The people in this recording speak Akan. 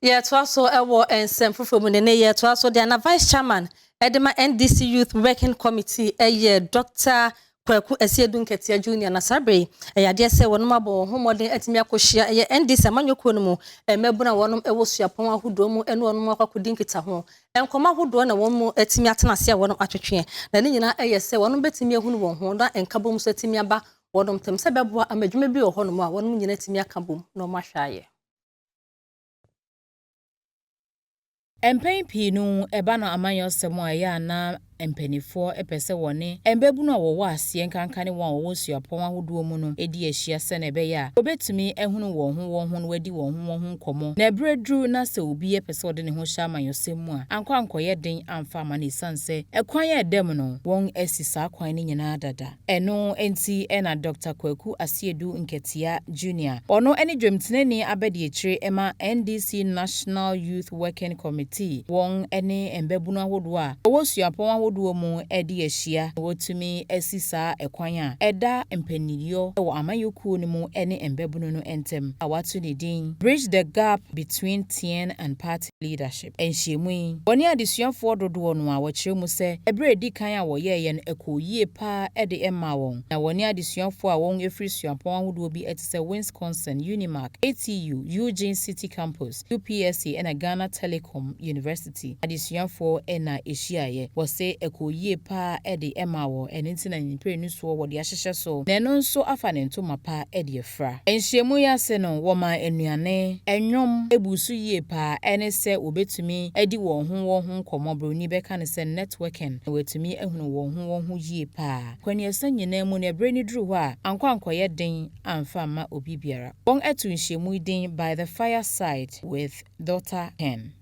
Yɛtoa so wɔ nsɛm foforɔ mu ne ne yɛtoa so deɛ na Vice Chairman ɛde ma NDC Youth Working Committee ɛyɛ Dr. Kwaku Asiedu Nketia Junior, na saa bere ɛyɛ adeɛ sɛ wɔn abɔ wɔn ho mmɔden atumi akɔhyia ɛyɛ NDC amanyɔkuo no mu mmabunu a wɔn wɔ suapɔn ahodoɔ mu ɛne wɔn akɔ akɔdi nkitaho, nkɔmɔ ahodoɔ, na wɔn mu atumi atena ase a wɔn atwetwe, na ne nyinaa ɛyɛ sɛ wɔn bɛtumi ahunu wɔn ho na nkabom nso atumi aba wɔn ntam sɛ bɛboa ama adwuma bi wɔ hɔnom a wɔn nyinaa atumi aka bom na wɔn ahwɛ ayɛ. Mpɛn pii no, ɛba no amanyɔsɛm a, ɛyɛ a na mpanimfoɔ pɛ sɛ wɔne mmabunu a wɔwɔ aseɛ, nkanka ne wɔn a wɔwɔ suapɔn ahodoɔ mu no, di ahyia sɛnea ɛbɛyɛ a wɔbɛtumi ahunu wɔn ho wɔn ho na wɔadi wɔn ho wɔn ho nkɔmmɔ. Na ɛberɛ duru na sɛ obi pɛ sɛ ɔde ne ho hyɛ amanyɔsɛm mu a, ankɔ ankɔyɛ den amfa ama no, ɛsiane sɛ ɛkwan a ɛda mu no, wɔn asi saa kwan no nyinaa dada. Ɛno nti ɛna Dr. Kwaku Asiedu Nketia Junior, ɔno ne dwamtenani abadiakyire ma NDC National Youth Working Committee, wɔn ne mmabunu ahodoɔ a wɔwɔ suapɔn ahodoɔ mu de ahyia na wɔtumi asi saa ɛkwan a ɛda mpaniyɔ wɔ amanyɔkuo no mu ne mmabunu no ntam a wɔato ne din "Bridge the Gap Between Teen and Party Leadership". Nhyiamu yi, wɔne adesuafoɔ dodoɔ no a wɔkyerɛ mu sɛ ɛberɛ a ɛdi kan a wɔyɛeɛ no, ɛkɔɔ yie paa de maa wɔn. Na wɔne adesuafoɔ a wɔn afiri suapɔn ahodoɔ bi te sɛ Wisconsin, Unimac, ATU, Eugene City Campus, UPSA ɛna Ghana Telecom University adesuafoɔ na ɛhyiaeɛ. Wɔse ɛkɔɔ yie paa de maa wɔn, ɛno nti na mprenu soɔ wɔde ahyehyɛ so na ɛno nso afa ne ntoma pa de afira. Nhyiamu yi ase no, wɔma nnuane, nnwom ebu so yie paa, ɛne sɛ wɔbɛtumi adi wɔn ho wɔn ho nkɔmmɔ, broni bɛka no sɛ networking, na wɔatumi ahunu wɔn ho wɔn ho yie paa. Kwaniasa nyinaa mu no, ɛberɛ no duru hɔ a, ankɔ ankɔyɛ den amfa amma obi biara. Wɔn ato nhyiamu yi din "By the Fireside with Dr. Ken".